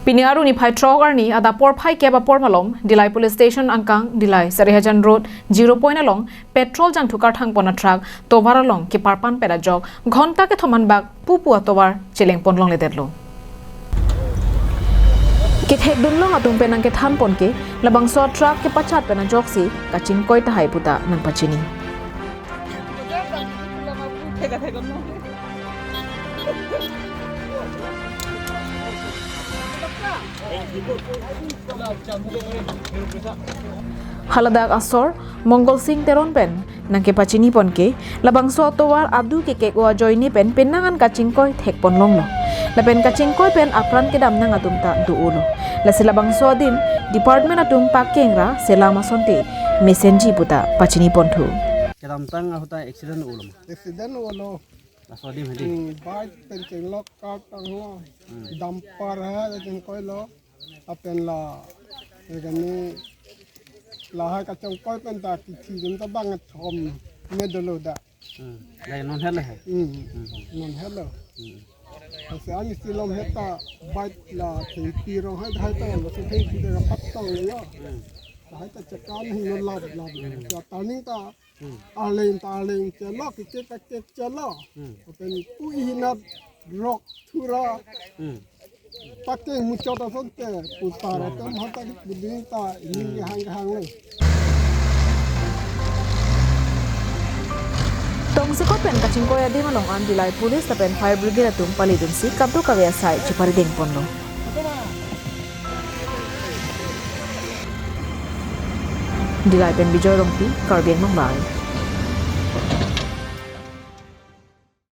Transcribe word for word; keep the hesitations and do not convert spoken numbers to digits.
Pini arni phai throk arni adap porphai kep apor malom Dillai Police Station angkang Dillai Sarihajan Road Zero Point along petrol jangthu karthang pon a-truck tovar along keparpan pen ajok ghonta kethom anbak pupu atovar cheleng pon longledetlo. Kethek dunlong atum pen nangkethan pon ke labangso a-truck kepachat pen ajoksi kachingkoi tahai puta nangpachini. Haladak asor Mongol Sing Teron pen nangkepachini pon ke labangso atovar adu kekek o ajoine pen penang an kachingkoi thek pon longlo. Lapen kachingkoi pen apran kedam nang atum ta do-olo. Lasi labangso adim department atum pakeng ra selam asonte mesenji puta pachini ponthu. Kedamtang ahut ta accident olo ma? Accident olo. Laso adim hedi. Hmm, bike pen chenglok car tanglo. Hmm. Dumper ha chingkoilo. Lapen la, ya kani, lahai kachingkoi pen ta kithi dun ta bang thom me dolo da. Hmm. Lahai non helo he. Hmm. Hmm. Non helo. Hmm. Lasi ani silom heta bike la thengpi rong hai hai ta, lasi thengpi de patong yo. Hmm. Lahai ta chekan hi non lap lap. Hmm. Ya turning ta Hmm. Arleng ta arleng chelo, kekek ta kek chelo. Hmm. Lapen pu ihinat rok thura. Hmm. Pateng muchot asonte putar atum hata buding ta ini Hmm. Kehang kehang le. Tongsekot pen kachingkoi adim along an Dillai Police lapen Fire Brigade atum pali dunsi kadokave asai cheparideng ponlo. Dillai pen Bijoy Rongpi, Karbi Anglong Live.